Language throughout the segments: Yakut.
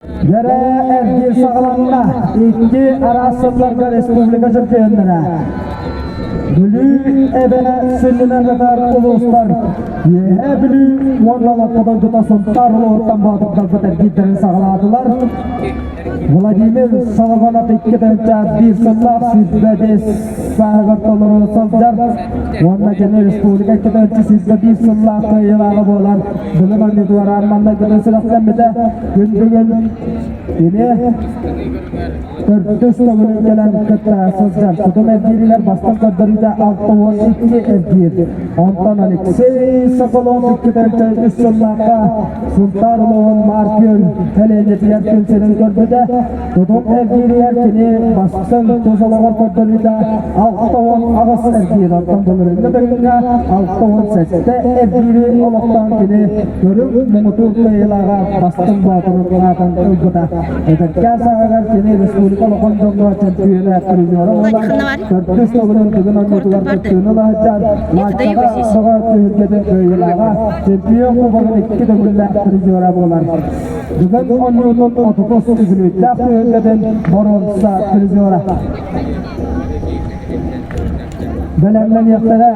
Дьэрэ эргиир саҕаланна. Икки араас сылларга республика чөмпүйүөннэрэ. Бүлүү эбэ сүнньүнэн сытар улуустар Үөһээ Бүлүү уонна Олоҥхо дойдута Сунтаар улууһуттан боотурдарбыт эргиирдэрин саҕалаатылар. Владимир Соломонов 2 1 сыллаах 25 сааһыгар толору сылдьар уонна кини республика 2 1 сыллаах кыайыылааҕа буолан былыр оонньуутугар маннайгытын сүрэхтэммитэ. Күн бүгүн кини төрдүс төгүлүн кэлэн кытта сылдьар. Тутум эргииригэр бастыҥ көрдөрүүтэ 62 эргиир. Онтон Алексей Соколов 2 3 сыллаахха Сунтаар улууһун Маар Күөл сэлиэнньэтигэр күн сирин көрбүтэ. Тутум эргииригэр кини бастыҥ тус олоҕор көрдөрүүтэ 68 эргиир. Оттон былырыыҥҥы көрүҥҥэ 67 эргиири олохтоон кини көрүҥ муҥутуур кыайыылааҕа бастыҥ боотурун аатын ылбыта. Эдэркээн сааһыгар кини республика улахан дьоҥҥо чөмпүйүөнэ призера буолан, төрдүс төгүлүн Тыгын оонньуутугар кыттыыны ыла сылдьар Мааччаҕа бөҕө түһүлгэтин кыайыылааҕа, чемпион кубогын икки төгүллээх призера буолар. Бүгүн оонньуутун отутус үбүлүөйдээх түһүлгэтин боруонса призера. Бэлэмнэниэхтэрэ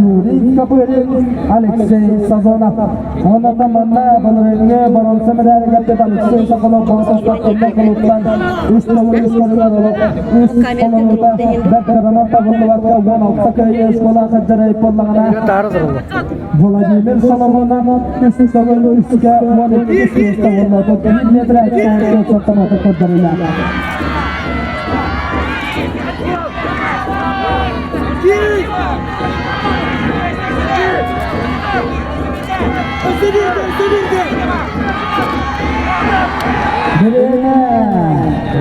Юрий Копырин, Алексей Сазонов. Онон манна былырыыҥҥы боруонса мэдээлигэр Алексей Соколов боотурдар кулууптан үс төгүл үс көрүҥэр олох үс холонуута бэрт кыранан табыллыбакка 16 кыайыы оскуола сылдьар буоллаҕына Владимир Соломонов үс төгүл үскэ 12 миэстэ уонна 31 метр 34 көрдөрүлэ. Бириэмэ,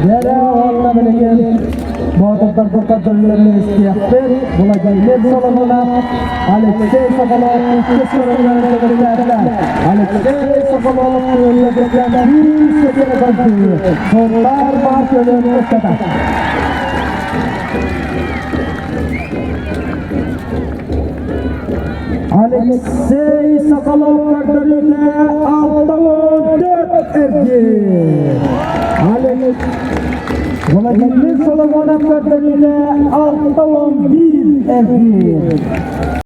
бэрэ уонна билигин боотурдарбыт көрдөрүүлэрин истиэхпит. Владимир Соломонов, Алексей Соколов иккис көрүҥнэрин көмүскээтилэр. Алексей Соколов күөллэригэр күүс көрдүү. Сунтаар баар көлүн устата. Алексей Соколов көрдөрүүтэ 64 эргиир. Владимир Соломонов көрдөрүүтэ 61 эргиир.